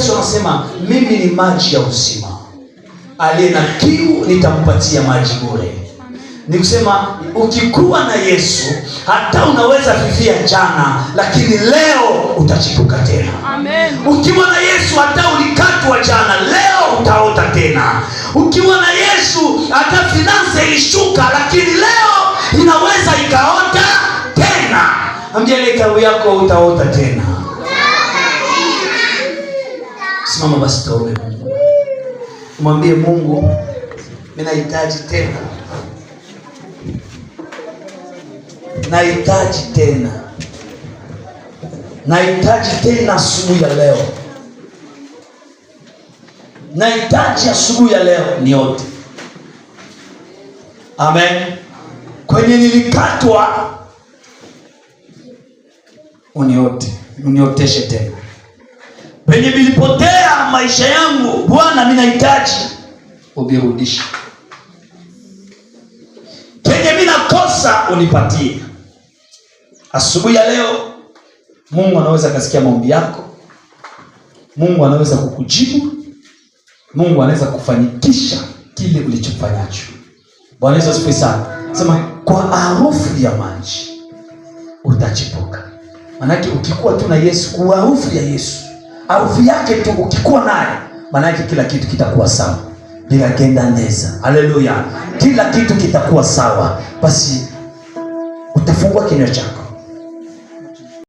Yesu anasema mimi ni maji ya uzima, aliye na kiu nitampatia maji bure. Ni kusema ukikuwa na Yesu hata unaweza fifia jana, lakini leo utachipuka tena. Amen. Ukiwa na Yesu hata ulikatwa jana, leo utaota tena. Ukiwa na Yesu hata finance ilishuka, lakini leo inaweza ikaota tena. Ambia ile karibu yako utaota tena. Simama basi tuombe Mungu. Mwambie Mungu, mimi nahitaji tena, nahitaji tena, nahitaji tena asubuhi ya leo, nahitaji asubuhi ya leo niote. Amen. Kwenye nilikatwa uniote, unioteshe tena. Penye nilipotea maisha yangu, Bwana, mimi nahitaji ubirudishe. Penye mimi nakosa unipatie. Asubuhi ya leo Mungu anaweza akasikia maombi yako. Mungu anaweza kukujibu. Mungu anaweza kufanikisha kile ulichofanyacho. Bwana Yesu asifiwe sana. Sema kwa harufu ya maji utachipuka. Manake ukikuwa tu na Yesu, kwa harufu ya Yesu, harufu yake tu ukikuwa naye, manake kila kitu kitakuwa sawa. Biragenda neza. Haleluya. Kila kitu kitakuwa sawa. Basi utafungua kinywa chako.